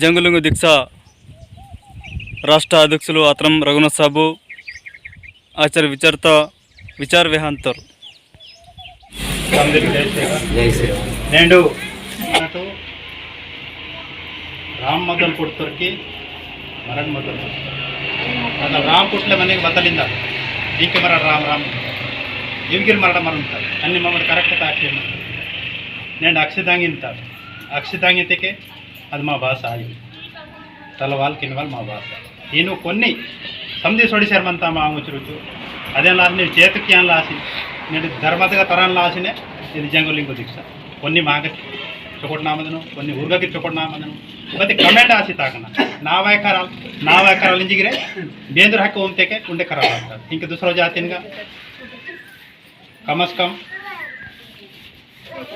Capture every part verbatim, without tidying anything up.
जंगुलिंगु दीक्षा राष्ट्र अध्यक्षुलु आत्रम रघुनाथ साबु आचार विचारता विचार वेहांतर। जय सेवा। नेंडु राम मदन पुट्टोर की मरण मदन पुट्टोर। असल राम पुट्टले मने बतलिंदा। इंके मरण राम राम। इवगिर मरण मरण। अन्नी ममर correct ताके। नेंडु अक्षिदांग इंता। अक्षिदांग इतेके अद मा भाषा आयु। तलवाल किनवाल मा भाषा। इनु कोन्नी समदी सोड़ी शर्मंता मा मुचरुचु। अदेन लासि ने चेतु कियान लासि। नेंडु धर्मतगा तरन लासिने इदि जंगुलिंगु दीक्षा। कोन्नी मागे चोकोट नामदनु, कोन्नी उर्गकी चोकोट नामदनु। बते comment आसि ताकना। नावाय कराल, नावाय कराल इंजिगिरे। बेंदुर हक उमतेके उंडे खराब आता। इंके दूसरा जातिनगा कम से कम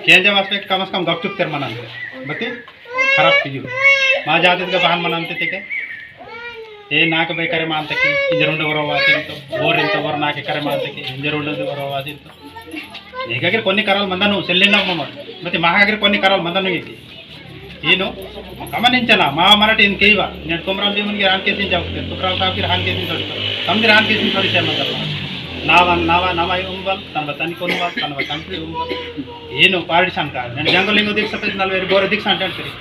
केंजा वास्ते कम से कम गपचुप तेर मनांते। बती खराब कीजिए। मा जाति का बहान मनांते तेके। ए नाक बे करे मानते की इंजर उंडे वरो वासिन तो, ओर इंत ओर नाके करे मानते की इंजर उंडे वरो वासिन तो। नेगा गिर कोन्नी कराल मंदनु, सेल्लिना ममर। बती महा गिर कोन्नी कराल मंदनु ये। ईनु गमनिंचना, मा मराठी इन केवा, नेट कोमराम भीमुन गिर आन केसिन जावते, तुकराम साहब गिर आन केसिन सोड़ी, समदिर आन केसिन सोड़ी से मतलब। नावा, नावा, नावा उम्बल, तनवा तनी कोनवा, तनवा तंत्री उम्बल। ईनु पार्टी संका, नेट जंगुलिंगु दीक्षा पेज नलवेरी बोरे दीक्षा अंटे करी।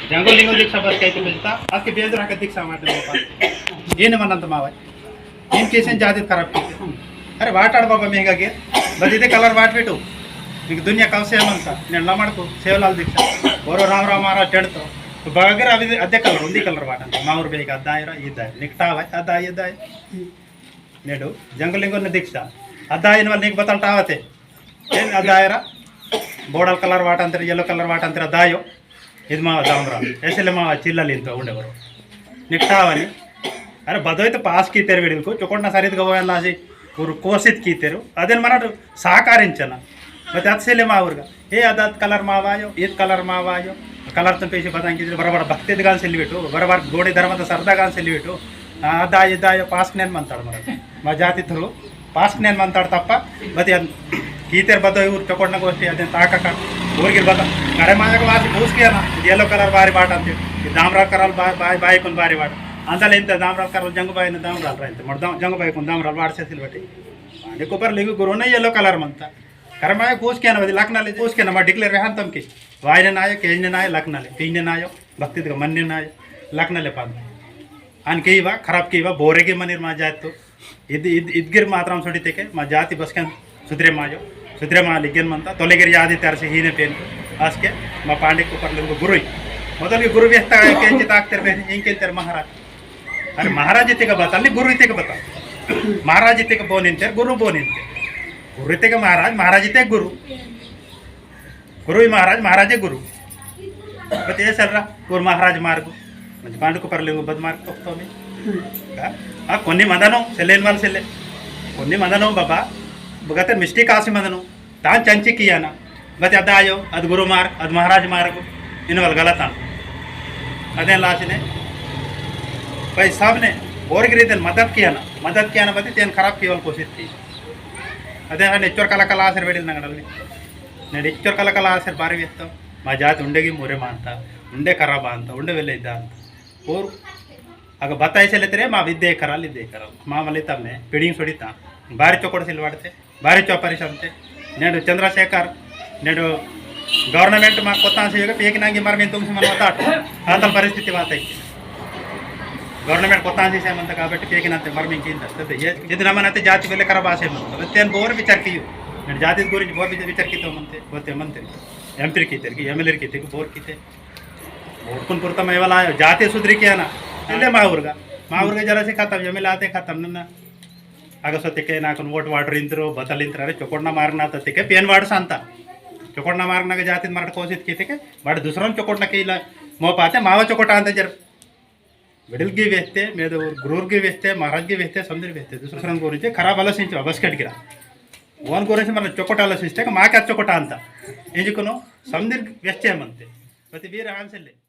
जंगुलिंगु दीक्षा बस कहते पेजता, आज के बेंदुर हक दीक्षा मारते मोपा। ईनु मनंत मावा। इन केसेन जाति खराब की। अरे वाटाड़ बाबा मेहगा के। बदी दे colour वाट बेटो। निक दुनिया कल से मनता। ने लमड़ को सेवलाल दीक्षा। बोरो राम राम महाराज चढ़तो। तो बगर अभी अदे colour, उंदी colour वाटन। माउर बेहगा दायरा, ये दायरा। निकटा भाई, अदा ये दायरा। नेडो, जंगुलिंगु ने दीक्षा। अदा इन वाल निक बतल टावते। एन अदायरा। बोडल colour वाटंतर, yellow colour वाटंतर अदायो। इद मावा दामरा, ऐसे ले मावा चिल्ला लिंतो उंडे बरो। निकटावनी, अरे बदोई तो पास कीतेर वेडिल को, चोकोटना सरित गवायन लासी, उर कोसित कीतेरु, अदेन मना तो सहकारिंचना। बत अतसेले मावुरगा, ए अदात colour मावायो, ईद colour मावायो, colour तो पैसे बताएं कि बराबर भक्ति गान से लिवेटो, बराबर गोंडी धर्म तो सरदा गान से लिवेटो, आ, अदाय, अदाय, पास नेन मंताड़ मरा। मा जाति थ्रू पास्क नेन मंताड़ तप्पा, बती अन कीतेर बतो ऊर चोकोटना गोष्ठी अदेन ताकका, ऊर गिर बता। करे माजक वासी पूस किया ना, yellow colour बारी वाटंते, ये दामराल colour बा-, बाई, बाई कुन बारी वाट। अंदल इंत दामराल colour जंगु बाई ने दामराल रहा इंत, मोड़ दाम-, जंगु बाई कुन दामराल वाट से सिल बटी। पांडी कुपार लिंगु गुरु ने yellow colour मंता। करे माजक पूस किया ना, बती लकना ले पूस किया ना, मा declare वेहान तम की। वाई ने नायो, केज ने नायो, लकना ले, पीने नायो, भक्ति दगा मन्ने नायो, लकना ले पांता। अन केवा, खराब केवा, बोरे के मनिर मा जात तो। इद, इद, इदगिर मात्रम सोड़ी तेके, मा जाति बसकन सुधरे मायो, सुधरे मा लिगन मंता, तोलेगिर यादि तरसे हीने पेन, आसके, मा पांडी कुपार लिंगु गुरुई। मोदल के गुरु व्यस्ता है, केंचे ताकतेर पेन, इंकेंतेर महाराज। अरे महाराज इतेके बता, नहीं गुरु इतेके बता। महाराज इतेके बोनिंतेर, गुरु बोनिंतेर। गुरु इतेके महाराज, महाराज इतेके गुरु। गुरु ही महाराज, महाराज ही गुरु। बत ये सर रहा, गुरु महाराज मार्ग। म्हणजे पांडु कुपार लिंगु बद मार्ग तो तो नहीं। का? आ, कोन्नी मंदनो, सेलेन वाल सेले। कोन्नी मंदनो बाबा, बगते mistake आसी मंदनो। तान चंची किया ना। बत अद आयो, अद गुरु मार्ग, अद महाराज मार्ग। इन वाल गलत आन। अदेन लासिने, भाई साहब ने, और गिरी देन मदद किया ना। मदद किया ना, बती तेन खराब की वाल कोशिश की। अदेन हने चोर कला कला आसर बेडिल नंगडल ने। नेड इच्चोर कला कला आसेर बारी वेत्तो। मा जात उंडेगी मोरे मानता, उंडे खराब आनता, उंडे वेले इदा आनता। और अगर बताई से लेते रे, मा विद्या कराल, इद्या कराल। मा मले तब ने, पीढ़ी सोड़ी ता। बारी चोकोड़ सिल वाड़ते, बारी चौपरी समते। नेडो चंद्रशेखर, नेडो government मा कोता से योगे, पेकी नांगी मर में तुम से मन बताट। आतल परिस्थिति बात है। Government कोता से से मनता काबट्टी पेकी नाते मर में किंदा। तब ये, इतना मनाते जाति वेले खराब आसे मन। तब तेन बोर विचार कियो। नेड जाति गुरिंच बोर विचार, विचार कितो मनते, बोते मनते। एमपी की तेरे की, एमएलए की तेरे की, बोर की ते। बोर कुन पुरता मैं वाला आयो, जाते सुधरी किया ना। एले माउरगा, माउरगा जरा से खत्म, एमएलए आते खत्म नन्ना। अगर सो तेके ना कुन वोट वाटर इंतरो, बतल इंतरो, अरे चोकोटना मारना तो तेके पेन वाटर सांता। चोकोटना मारना के जाते मराठ कोशिश की तेके, बट दूसरा चोकोटना के इला मो पाते, मावा चोकोटा अंत जर। मिडिल गी वेहते, मेरे गुरुर गी वेहते, महाराज गी वेहते, समझ वेहते, दूसरा गुरु जे खराब आलोचिंचे, बस कट गिरा। वन गुरु से मतलब चोकोट आलोचिंचे, माके चोकोट अंता। इंजी कुनो समझ वेहते मनते। प्रति वीर हान से ले।